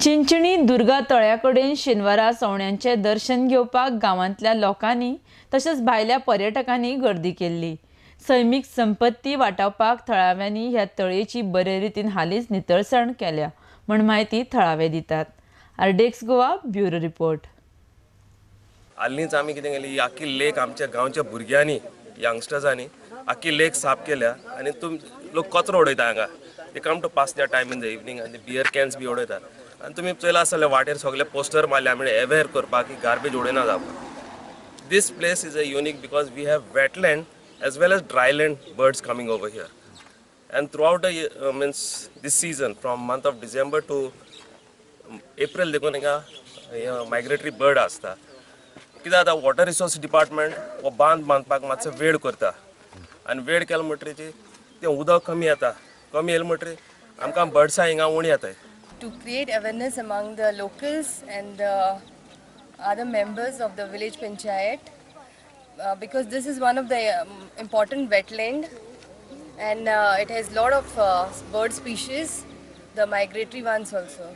चिंचणी दुर्गा तळ्या कडेन शेनवारा सवण्यांचें दर्शन घेवपाक गांवांतल्या लोकांनी तशेंच भायल्या पर्यटकांनी गर्दी केल्ली. सैमीक संपत्ती वाटावपाक थळाव्यांनी ह्या तळयेची बरे रितीन हालींच नितळसाण केल्या म्हण म्हायती थळावे दितात. RDX Goa bureau report. हालींच आमी कितें केली, ही आख्खी लेक आमच्या गांवच्या भुरग्यांनी, यंगस्टर्सांनी आख्खी लेक साफ केल्या आनी तुम लोक कचरो उडयता हांगा. They come to pass their time in the evening आनी बियर कॅन्स बी उडयतात. आनी तुमी चोयला आसतलें, वाटेर सगळे पोस्टर मारले आमी अवेर करपाक की गार्बेज उडयना जावपाक. This place is a unique because we have wetland as well as dryland birds coming over here, and throughout the means this season, from month of December to April देखून हिंगा migratory bird आसता. कितें जाता, water resource department हो बांद बांदपाक मातसो वेळ करता आनी वेळ केलो म्हणटरीच तें उदक कमी येता. कमी येयलें म्हणटरीच आमकां बर्ड्सां हिंगा उणी येताय. To create awareness among the locals and the other members of the village panchayat, because this is one of the important wetland and it has lot of bird species, the migratory ones also.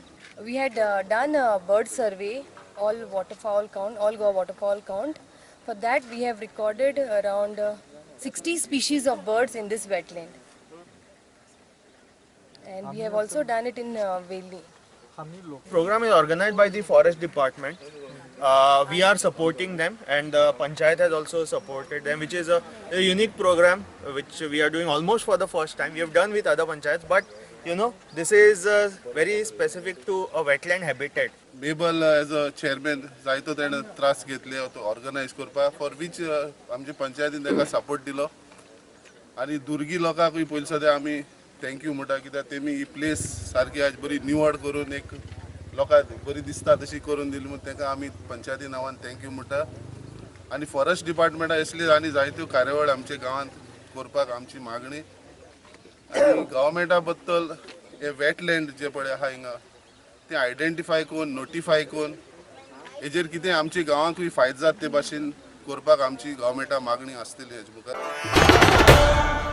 We had done a bird survey, all waterfowl count, all Goa waterfowl count. For that, we have recorded around 60 species of birds in this wetland, and we have also done it in Velni. Program is organized by the forest department. We are supporting them, and the panchayat has also supported them, which is a unique program which we are doing almost for the first time. We have done with other panchayats, but this is very specific to a wetland habitat. Mabel as a chairman जायतो तेणें त्रास घेतले तो organise करपाक, for which आमचे पंचायतीन ताका support दिलो. आनी दुर्गी लोकांकूय पयलीं सद्या आमी thank you म्हणटा, कित्याक तेमी ही प्लेस सारकी आज बरी निवड करून एक लोकांक बरी दिसता तशी करून दिली म्हूण तांकां आमी पंचायती नांवान thank you म्हणटा. आनी फॉरेस्ट डिपार्टमेंटा असली आनी जायत्यो कार्यावळ आमच्या गांवांत करपाक आमची मागणी. आनी गव्हर्मेंटा बद्दल हे वेटलँड जे पळय आहा हिंगा, ते आयडेंटिफाय करून, नोटिफाय करून हेजेर कितें आमच्या गांवांकूय फायदो जाता ते भाशेन करपाक आमची गव्हर्मेंटा मागणी आसतली हेजे मुखार.